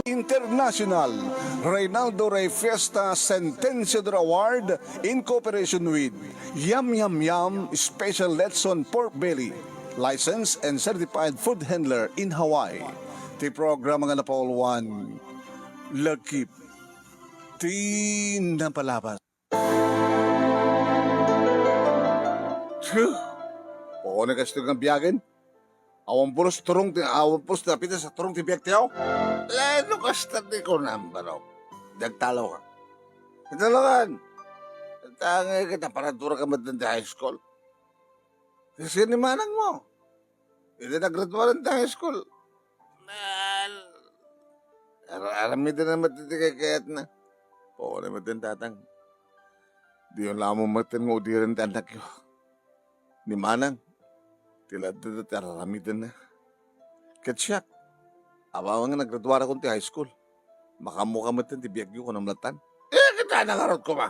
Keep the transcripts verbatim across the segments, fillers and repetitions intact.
International Reynaldo Rey Fiesta Sentensiador Award in cooperation with Yum Yum Yum Special Lechon Pork Belly, licensed and certified food handler in Hawaii. Ti programa nga napauluan, Lagip ti Napalabas. Phew! Pone kastoy nga biagen? Awan pulos turong ti, awan pulos napintas a turong ti biag tayo? Lalo kasta ti kunam, baro. Dagtalo ka. Dagtalo ka. Tangay ka, naparadura ka met ti high school. Kasi ni manang mo. Iti naggraduaran ti high school. Nal-, ar-, aramiden na met ti kayatna. Pone met ti tatang. Diyo lamang met nga udiren ti annakyo. Ni manang, ti ladda ti ar-aramidenna. Ket siak, awan nga naggraduarakon ti high school. Makaammoka met ti biagyo, kunam lattan. Eh, kita na ngarud koma.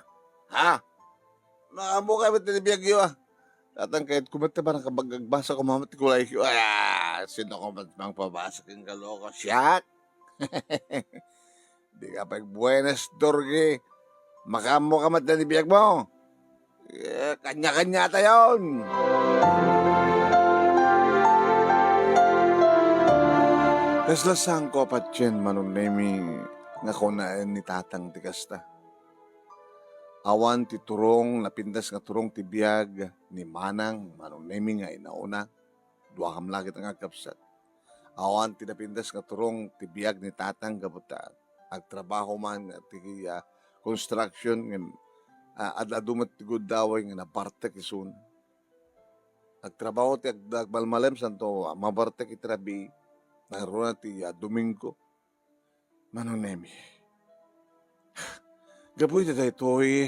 Ha? Makaammoka met ti biagyo, ah. Tatang kayatko met ti panangkabagbasa koma met ti kulayyo. Ay, ah, sino ko met mangpabasa ken kaloko? Siak? Di ka pagbuenas, Dorgi. Makaammoka met ti biag mo. Eh, kanya-kanya tayon. Kasla sangko a patien, Manong Nemi, nga kunaen ni tatang ti kasta. Awan ti turong, napintas nga turong ti biag ni manang, Manong Nemi, nga inauna. Duakam la ket nga agkabsat. Awan ti napintas nga turong ti biag ni tatang gapu ta agtrabaho man ti, ah, construction ngem, ah, ad-adu met ti gundaway nga nabartek isun. Agtrabaho ti ag-, agmalmalem santo, ah, mabartek iti rabii. Nangruna ti, ah, Domingo. Manong Nemi. Gapu iti daytoy,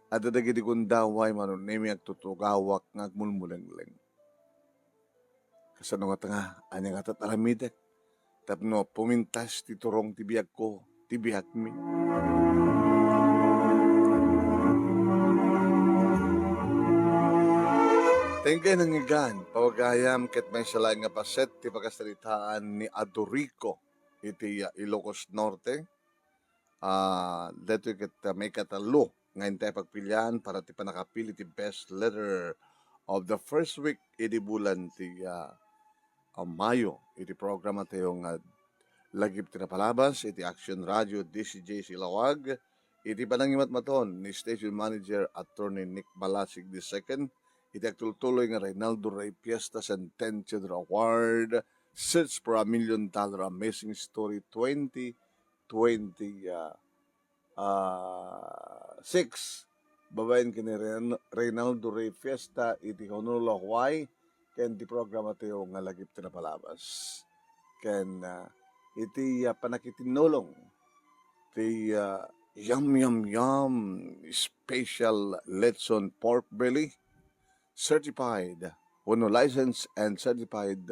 adda dagiti gundaway, Manong Nemi, agtutugawak nga agmulmulengleng. Kasano ngata nga, ania ngata ti aramidek tapno pumintas ti turong ti biagko, ti biagmi? Tengkay nangigan, pagayam ket maysa laeng nga paset ti pakasaritaan ni Adorico iti, ah, Ilocos Norte. Ah, daytoy ket, ah, maikatlo nga intay pagpilian para ti pannakapili ti best letter of the first week idi bulan ti, ah, ah, Mayo iti programa tayo nga Lagip ti Napalabas iti Action Radio D C J Silawag iti panangimatmaton ni Station Manager Attorney Nick Balasig the second, iti agtultuloy nga Reynaldo Rey Fiesta Sentensiador Award, Search for a Million Dollar Amazing Story twenty twenty, ah, ah, six, babaen ken ni Reyn-, Reynaldo Rey Fiesta iti Honolulu, Hawaii, ken ti programa tayo nga Lagip ti Napalabas. Ken, ah, iti, ah, panakitinnulong ti, ah, Yum Yum Yum Special Lechon Pork Belly, certified, wenno licensed and certified,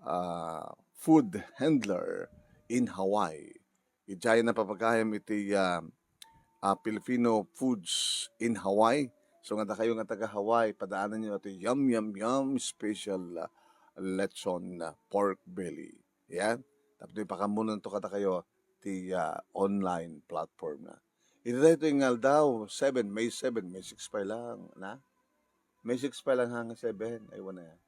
ah, food handler in Hawaii. Idiay napapagayam iti, ah, ah, Filipino foods in Hawaii. So, nga dakayo nga taga Hawaii, padaananyo iti Yum Yum Yum Special, ah, Lechon, ah, Pork Belly. Yan. Tapno ipakammunanto kadakayo ti, ah, online platform na. Iti daytoy nga aldaw, seven, May seven, May six pa lang, na? May six pa lang hanga seven, ay, wala yan.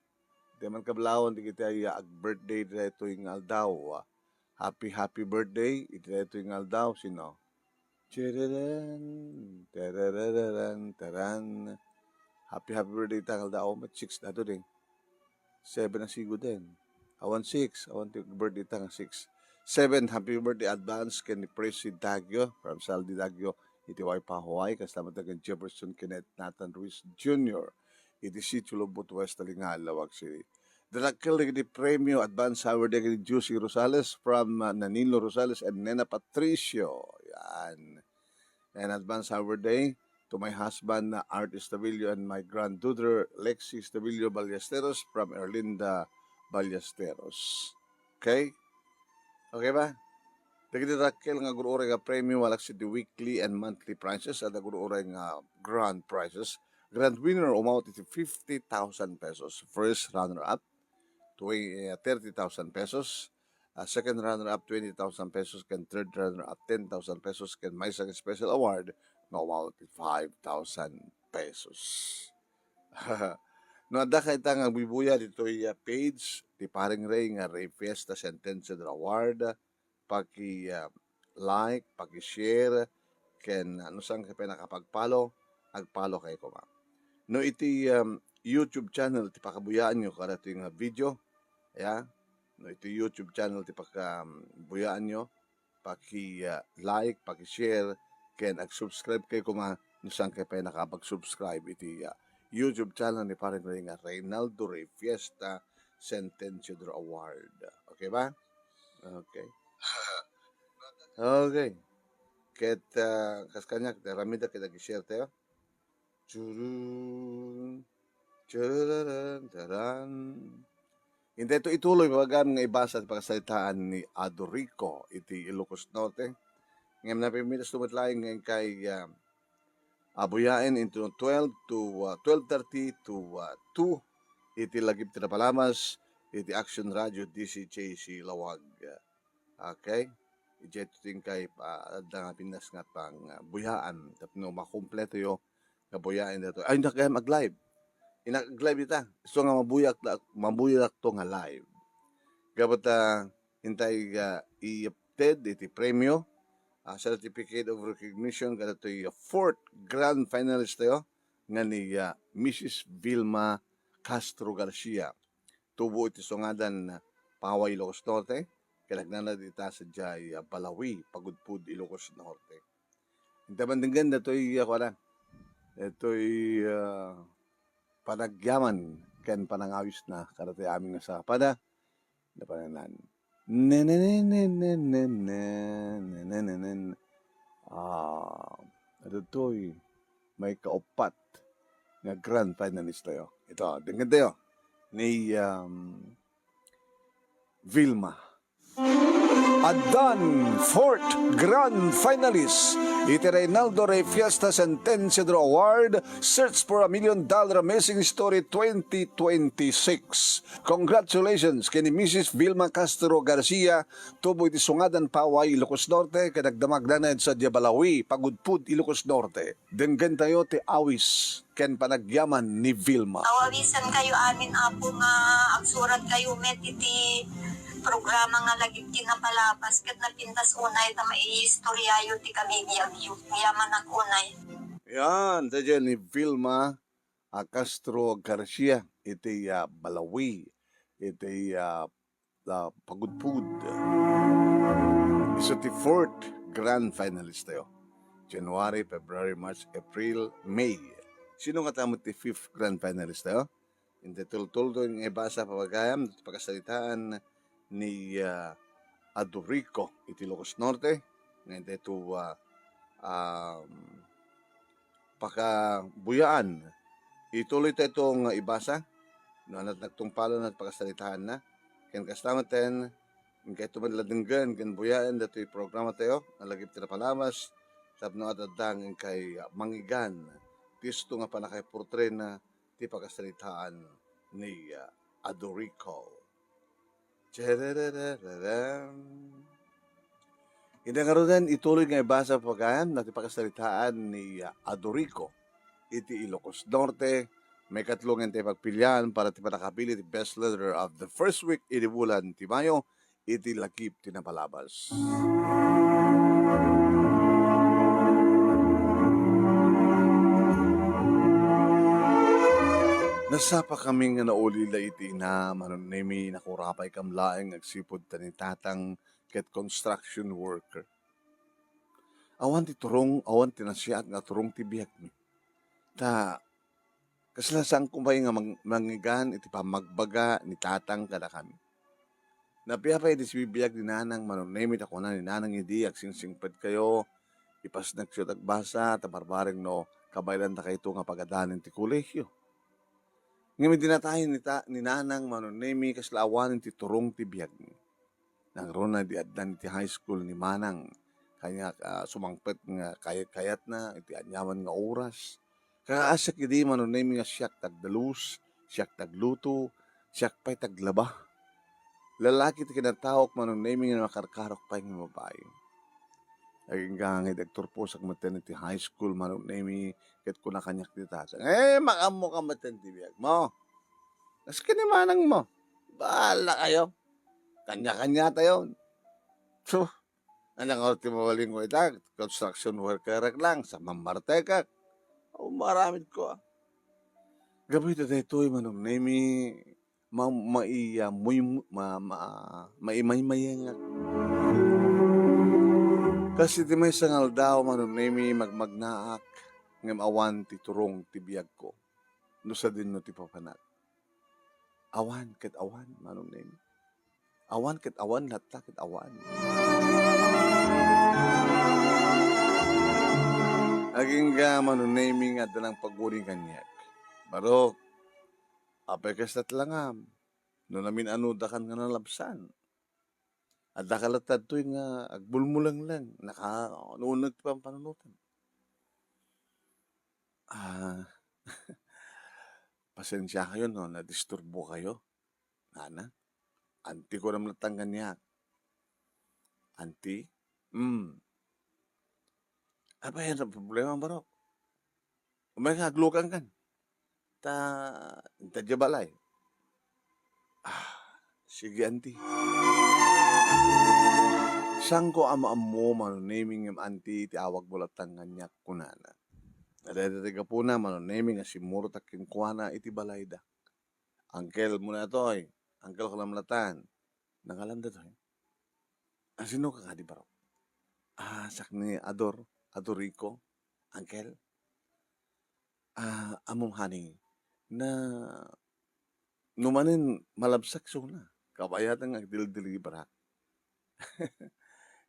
Di man kablawan, di kita iya ag-birthday daytoy nga aldaw. Happy, happy birthday, iti daytoy nga aldaw, sino? Tiriran, tararararan, taran. Happy, happy birthday, ta nga aldaw, met six na to, ding. Seven a sigud din. Awan six, awan ti birthday ta nga six. Seven, happy birthday advance ken ni Presi Dagio from Saldi Dagio, iti Waipa, Hawaii, kasla met ken Jefferson Kenneth Nathan Ruiz Junior, iti Sitio Lubot West, Talinga, Laoag City. Dakkel dagiti premio, advance happy birthday ken Juicy Rosales from, uh, Nanilo Rosales and Nena Patricio. Yan. And advance happy birthday to my husband, uh, Art Estavillo, and my granddaughter, Lexi Estavillo Ballesteros, from Erlinda Ballesteros. Okay? Okay ba? Dagiti dakkel nga agur-uray nga premio, malaksid ti weekly and monthly prizes, adda agur-uray nga grand prizes. Grand winner, umawat iti fifty thousand pesos. First runner-up, twe-, eh, thirty thousand pesos. ah, second runner-up, twenty thousand pesos, ken third runner-up, ten thousand pesos, ken maysa nga special award nga umabot ti five thousand pesos. No adda kayta nga agbubuya ditoy, ah, page ti Paring Ray nga Ray Fiesta Sentenciador Award, paki, ah, like, paki-share, ken, ah, no saan kayo pay nakapag-follow, ag-follow kayo koma. No iti, um, YouTube channel ti pakabuyaanyo kadatoy nga video, ya, no iti YouTube channel ti paka-, um, buyaanyo, paki, ah, like, paki-share, ken ag-subscribe kayo koma no saan kayo pay nakapag-subscribe iti, ah, YouTube channel ni Paring Ray nga Reynaldo Ray Fiesta Sentenciador Award. Okay ba? Okay. Okay. Ket, ah, kas kaniak, ket aramidek ket ag-share tayo. Churun, chururun, taran. Intay to ituloy, pagam nga ibasa ti pakasaritaan ni Ado Rico iti Ilocos Norte. Ngem napimitas to met laeng nga inkay, ah, abuyaen into twelve to, ah, twelve thirty to, ah, two iti lagip ti napalabas iti Action Radio D C J C Laoag. Okay? Idiay to ti inkay, ah, adda nga pintas nga pang, ah, buyaan tapno makumpleto yo nga buyaen daytoy. Ay, innak gayam ag-live. Innak ag-live ita. Isu nga mabuyak da-, mabuyak to nga live. Gapu ta intay, ah, iyapted iti premio, ah, certificate of recognition kadatoy fourth grand finalist tayo nga ni, ah, Missus Vilma Castro Garcia. Tubo iti sungadan Paway, Ilocos Norte, ken agnanaed ita sadiay, ah, Balawi, Pagudpud, Ilocos Norte. Inta bandenggen datoy, ah, kuana, datoy, ah, panagyaman ken panangawisna kadatoy amin nga sangkapana. Napananan. Nenenenenenenen. Ah, adtoy maikauppat nga grand finalist tayo. Ito, denggen tayo ni, um, Vilma. Addan fourth grand finalist iti Reynaldo Rey Fiesta Sentenciador Award, Search for a Million Dollar Amazing Story twenty twenty-six. Congratulations kay ni Missus Vilma Castro Garcia, tubo iti Sungadan, Paway, Ilocos Norte, ket agdamagna iti sadiay Balawi, Pagudpud, Ilocos Norte. Denggentayo ti awis ken panagyaman ni Vilma. Awawisankayo amin, Apo, nga agsuratkayo met iti programa nga lagip ti napalabas ket napintas unay ta maiistoryayo ti kabibiagyo. Yamanak unay. Yan, daydiay ni Vilma, ah, Castro Garcia, iti, ah, Balawi, iti, ah, ah, Pagudpud. Isu ti fourth grand finalist tayo. January, February, March, April, May. Sino nga tamo ti fifth grand finalist tayo? Intay tultuldo nga ibasa pagayam ti pakasaritaan ni, ah, Adorico iti Ilocos Norte. Nga intay to, ah, um, pakabuyaan. Ituloy tayo itong ibasa. No, anat nagtungpalo na pakasaritaanna. Ken kasta met ten, inkay to met la denggen ken buyaen datoy programa tayo, nga lagip ti napalabas, tapno adda nga inkay mangigan ti isu nga pannakaiportrena ti pakasaritaan ni, ah, Adorico. Chererererem. Ida ngaruden, ituloy nga ibasa pagayam dati pakasaritaan ni, ah, Adorico iti Ilocos Norte. Maikatlo nga intay pagpilian para ti pannakapili ti best letter of the first week idi bulan ti Mayo iti lagip ti napalabas. Nasapakami nga naulila iti ina, Manong Nemi, nakurapay kam laeng agsipud ta ni tatang ket construction worker. Awan ti turong, awan ti nasiak nga turong ti biagmi. Ta, kasla saanko pay nga mang-, mangigan iti pammagbaga ni tatang kadakami. Napiapay idi sibibiag ni nanang, Manong Nemi, ta kuna ni nanang idi agsingsingpetkayo, ipasnekyo ti agbasa, ta barbareng no kabaelanta kayto nga pagadanen ti kolehio. Ngem idi natayen ni ta-, ni nanang, Manong Nemi, kasla awanen ti turong ti biagmi. Nangruna idi addan iti high school ni manang, kaniak, ah, sumangpet nga kayat-kayatna iti aniaman nga oras. Kaasiak idi, Manong Nemi, nga siak ti agdalus, siak ti agluto, siak pay ti aglaba. lalaki ti kinataok, Manong Nemi, nga nakarkarok pay nga babai. Agingga nga idi agturposak metten iti high school, Manong Nemi, ket kuna kaniak ti tatang, "Eh, makaammoka metten ti biagmo. Kas ken ni manangmo, bahala kayo. Kanya-kanya tayo." So, ania nga ti mabalinko ita? Construction worker lang, sa mammartekak. O, maaramidko, ah. Gapu ita daytoy, Manong Nemi, ma-, maiya-, muy-, ma-, ma-, maimaymayengak. Kas iti maysa nga aldaw, Manong Nemi, magmagnaak, ngem awan ti turong ti biagko no sadinno ti papanak. Awan ket awan, Manong Nemi. Awan ket awan, latta ket awan. Agingga, Manong Nemi, nga adda nangpaguni kaniak. "Barok, apay kasta ti langam? No namin-anodakan nga nalabsan. Addaka latta ditoy nga agbulmulengleng, nakauneg ti pampanunotem." "Ah, pasensia kayo no nadisturbo kayo," nana. "Anti," kunam latta kaniak. "Anti? Hmm. Apay a problema, Barok? Umay nga aglukankan. Ta, inta diay balay." "Ah, sige, anti." "Saanko a maammo, Manong Nemi, ngem anti ti awagmo latta kaniak," kunana. Dayta ti gapuna, Manong Nemi, nga simmurotak kenkuana iti balayda. "Uncle mo daytoy. Uncle, kunam latta." Nangalan daytoy. "A, sinoka kadi, Barok?" "Ah, siak ni Ador, Adorico, Uncle." "Ah, ammom, honey, na, no manen malabsak isuna, kabayatan nga agdildeliberak."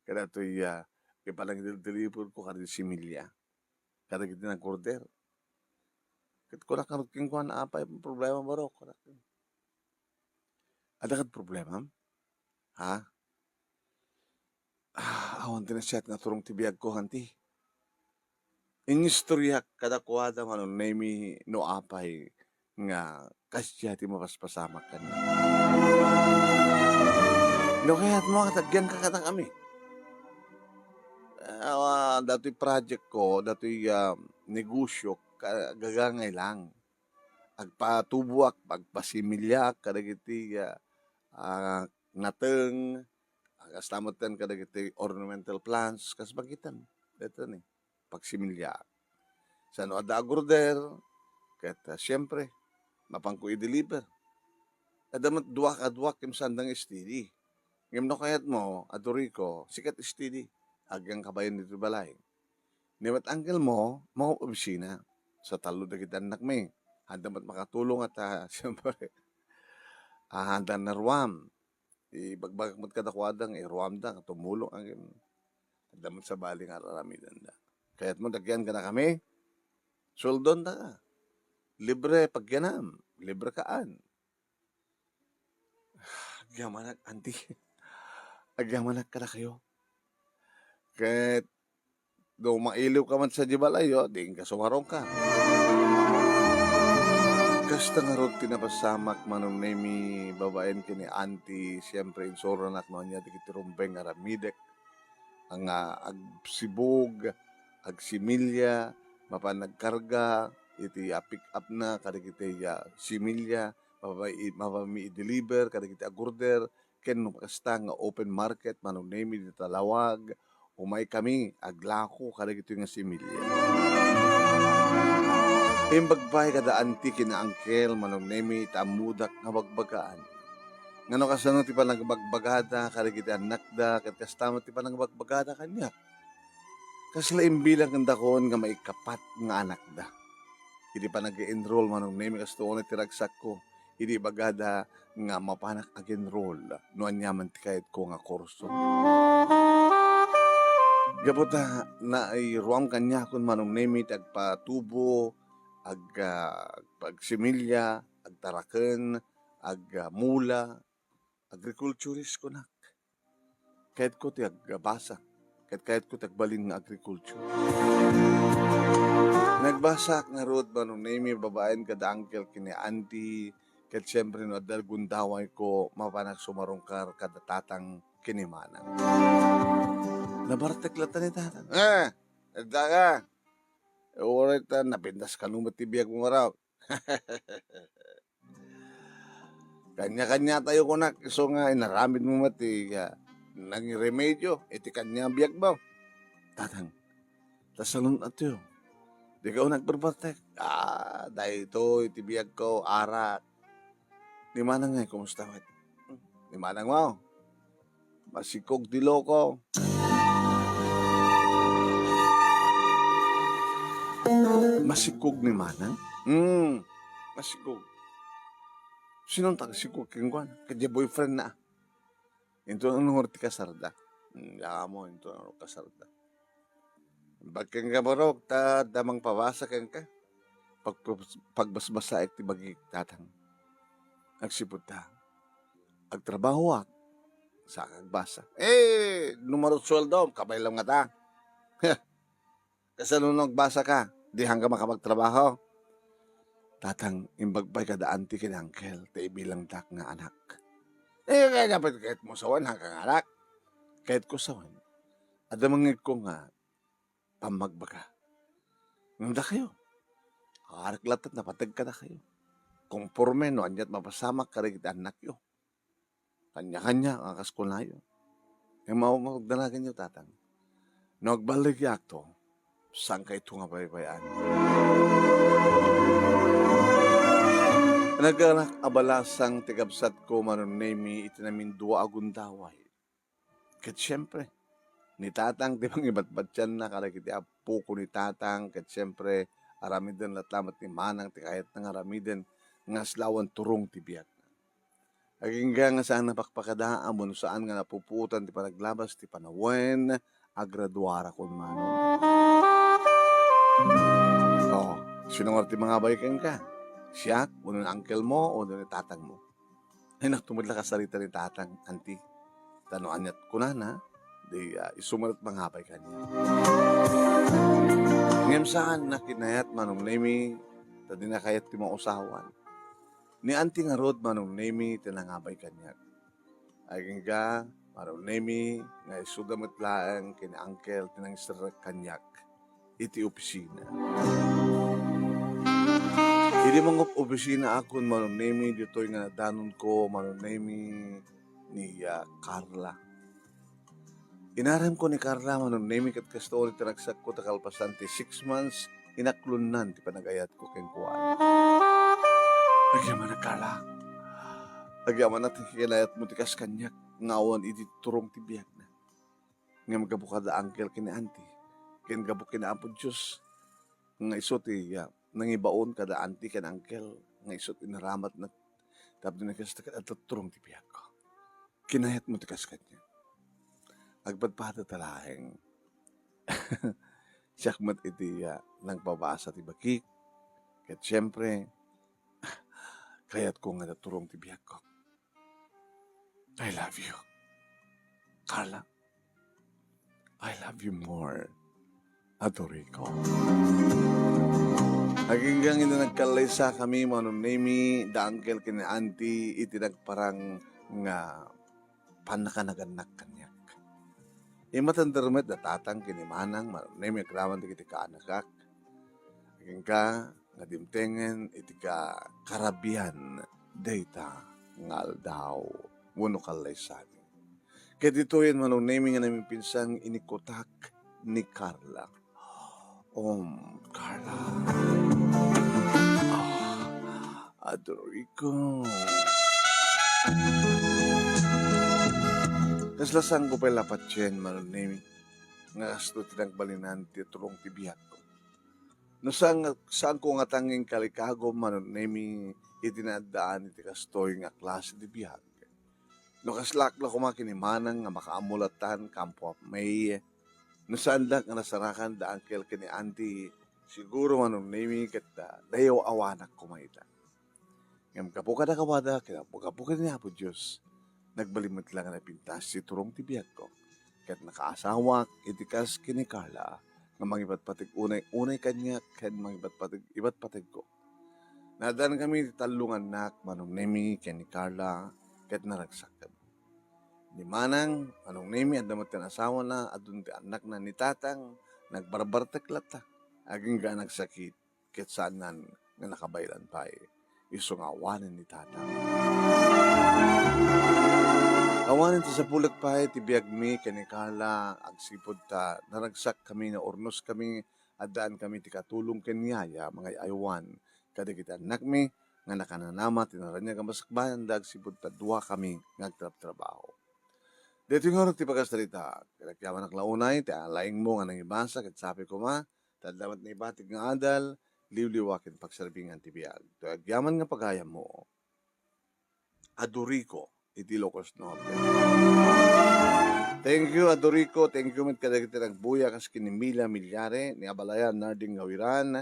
Kadatoy, ah, ipanagdildeliberko kadagiti similya, kadagiti nag-order. Ket kunak ngarud kenkuana, "Apay a problema, Barok?" kunak. "Adda kad problemam? Ha?" "Ah, awan ti nasayaat nga turong ti biagko, anti." Inistoriak kadakuada, Manong Nemi, no apay nga kasdiay ti mapaspasamak kaniak. "No kayatmo, ket agyanka kadakami. Ah, datoy projectko, datoy, ah, negosio, ka-, gagangay lang. Agpatuboak, agpasimilyaak kadagiti, ah, ah, nateng, ah, kasta metten kadagiti ornamental plants, kas bagitem. Dayta ni, pagsimilyaak. Saan no adda ag-order, ket, ah, siempre, mapanko i-deliver. Adda met duak a duak, ngem saanda nga steady. Ngem no kayatmo, Adorico, sika ti steady. Agyanka bayen ditoy balay. Ni met uncle mo, maob-obisina. Sa tallo dagiti annakmi. Haanda met makatulong at, ah, siyempre, ah, haanda nga ruam. Ibagbagak met kadakuada nga iruamda nga tumulong, agin. Haanda met sabali nga ar-aramidenda. Kayatmo, agyan kadakami? Sueldonda ka. Libre pagyanam, libre kaan. Agyamanak, anti. Agyamanak kadakayo. Ket no mailiwka met sadiay balayyo, diinka sumarungkar. Kasta ngarud ti napasamak, Manong Nemi, babaen ken ni Auntie, siempre, insuranak no ania dagiti rumbeng nga aramidek nga agsibug, agsimilya, mapan nagkarga iti, ah, pick-up na kadagiti, ah, similya, mapami-, mapami-deliver kadagiti ag-order, ken no kasta nga open market, Manong Nemi, dita lawag, umaykami aglako kadagitoy nga similya. Imbag pay kada anti ken uncle, Manong Nemi, ta ammodak nga bagbagaan. Nga no kasano ti panagbagbagada kadagiti annakda, ket kasta met ti panagbagbagada kaniak. Kasla imbilang kandakon nga maikapat nga anakda. Idi panag-enroll, Manong Nemi, kasto unay ti ragsakko, idi ibagada nga mapanak ag-enroll no aniaman ti kayatko nga kurso. Gapu ta nairuam kaniakon, Manong Nemi, ti agpatubo, ag-, ah, agsimilya, agtaraken, ag-, ah, mula, agriculturist kunak. Kayatko ti agbasa, ket kayatko ti agbalin nga agriculture. Nagbasaak ngarud, Manong Nemi, babaen kada uncle ken ni auntie, Ket siempre, no adda gundawayko, mapanak sumarungkar kada tatang ken ni manang. Nabartek latta ni tatang. "Eh, adda ka? Uray ta napintas kano met ti biagmo ngarud." "Kanya-kanya tayo kunak, isu nga inaramidmo met ti, ah, nangiremedio iti kaniak a biagmo." "Tatang, ta salun-atyo. Dika nagbarbartek." "Ah, daytoy ti biagko, arak." "Ni manang ngay, kumusta met?" "Hmm, ni manangmo? Masikog ti loko." "Masikog ni manang?" "Hmm, masikog." "Sino ti agsikog kenkuana?" "Kadi boyfriend na." "Inton anong oras ti kasarda?" "Hmm, yaamo, inton anong oras kasarda." "Imbag kenka, barok, ta adda mangpabasa kenka." Pag-, pagbasbasaek ti bagik, tatang. Agsipud ta, agtrabahoak, saan agbasa. "Eh, no marut suweldom, kabaylam ngata." "Heh, kasano no agbasaka? Diakon makapagtrabaho." "Tatang, imbag pay kada anti ken uncle, ta ibilangdak nga anak." "Eh, kayatmo sawen, diakon anak. Kayatko sawen, adda mangngegko nga pammagbaga. Ngem dakayo, arak latta napateg kadakayo. Konporme no aniat mapasamak kadagiti annakyo. Kanya-kanya nga kas kunayo. Ngem mao, magdanaganyo, tatang. No agballigakto, saankayto nga baybay-an." Naganak a balasang ti kabsatko, Manong Nemi, iti namindua a gundaway. Ket siempre, ni tatang ti mangibatbatianna kadagiti appoko ni tatang, ket siempre, aramiden latta met ni manang ti kayatna nga aramiden nga aslawan turong ti biagna. Agingga nga saan napakpakadaam wenno saan nga napupuotan ti panaglabas ti panawen, agraduarakon manen. Oh, sino nga ti mangabay kenka? Siak, wenno ni uncle mo, wenno ni tatang mo? Ay, nakto met la kasarita ni tatang, anti. Ta no aniat kunana, di, ah, isu met mangabay kaniak. Ngem saan a kinayat, Manong Nemi, ta dina kayat ti mausawan. Ni anti ngarud, Manong Nemi, ti nangabay kaniak. Agingga, Manong Nemi, nga isuda met laeng ken ni uncle ti nangiserrek kaniak iti opisina. Idi mangop-opisinaakon, Manong Nemi, ditoy nga nadanonko, Manong Nemi, ni, ah, Carla. Inaramko ni Carla, Manong Nemi, ket kastoy ti ragsakko ta kalpasan ti six months, inaklonnan ti panagayatko kenkuana. Agyamanak, Carla. Agyamanak ti kinayatmo ti kas kaniak nga awan idi turong ti biagna. Ngem gapu kada uncle ken ni auntie, ken gapu ken Apo Dios, nga isu ti, ah, nangibaon kada auntie ken uncle, nga isu ti inaramatna tapno ni Cristo ket adda turong ti biagko. Kinayatmo ti kas kaniak. Agpadpada ta laeng. Siak met iti, ah, nangpabasa ti bagik. Ket siempre, kayatko nga adda turong ti biagko. I love you, Carla. I love you more, Adorico. Agingga idi nagkallaysakami, Manong Nemi, da uncle ken ni auntie iti nagparang nga pannakanagannak kaniak. Immatender met da tatang ken ni manang, Manong Nemi, agraman dagiti kaanakak. Agingga nga dimtengen iti ka-, karabian dayta nga aldaw wenno kallaysami. Ket ditoyen, Manong Nemi, nga namipinsan inikutak ni Carla. Um, Carla. Ah, Adorico. Kasla saanko pay la patien, Manong Nemi, nga kastoy ti nagbalinan ti turong ti biagko. No saan, saanko nga tanging kalikagum, Manong Nemi, iti naaddaan iti kastoy nga klase ti biag. No kaslaak la koma ken ni manang nga makaammo latta, Campo Apmey, no saandak nga nasarakan da uncle ken ni auntie, siguro, Manong Nemi, ket, ah, nayaw-awanak koma ita. Ngem gapu kadakuada, ken gapu ken ni Apo Dios, nagbalin met la nga napintas ti turong ti biagko. Ket nakaasawak iti kas ken ni Carla nga mangipatpateg unay-unay kaniak ken mangipatpateg-ipatpategko. Naaddankami ti tallo nga annak, Manong Nemi ken ni Carla, ket naragsakkami. Ni Manang, Manong Nemi, adda met ti asawana, adun ti annakna ni Tatang, nagbarbartek latta. Agingga a nagsakit, ket saannan nga nakabaylan pay. Isu nga awanen ni Tatang. Awanen ti sapulek pay ti biagmi ken ni Carla, agsipud ta naragsakkami, naurnoskami, addaankami ti katulong ken yaya, mangay-aywan kadagiti annakmi nga nakananama ti naraniag a masakbayanda agsipud ta duakami nga agtrabtrabaho. Daytoy ngarud ti pakasarita. Ket agyamanak la unay ti laingmo nga nangibasa ket sapay koma, ta adda met naibatik nga adal, liwliwa ken pagserbingan ti biag. Toy agyaman nga pagayammo, Adurico iti Ilocos Norte. Thank you, Adurico. Thank you met kadagiti nagbuya kas ken ni Mila Milyare, ni Abalayan Narding Gawiran,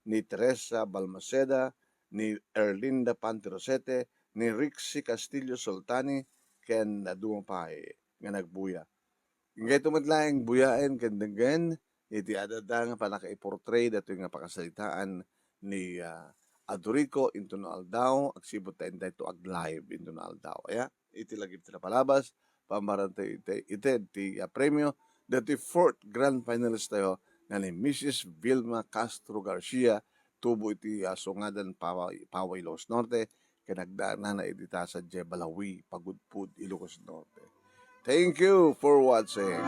ni Teresa Balmaceda, ni Erlinda Pantirosete, ni Rixie Castillo Soltani, ken duma pay nga nagbuya. Inggayto met laeng buyaen ken denggen iti adda nga pannakaiportray datoy nga pakasaritaan ni, ah, Adurico inton aldaw, agsipud ta intay to ag-live inton aldaw. Aya, iti lagip ti napalabas, pammarantay iti, iti, ti, ah, premio, datoy fourth grand finalist tayo nga ni Missus Vilma Castro Garcia, tubo iti, ah, Sungadan, Paway, Paway, Ilocos Norte, ken agdanana iti ta sadiay Balawi, Pagudpud, Ilocos Norte. Thank you for watching.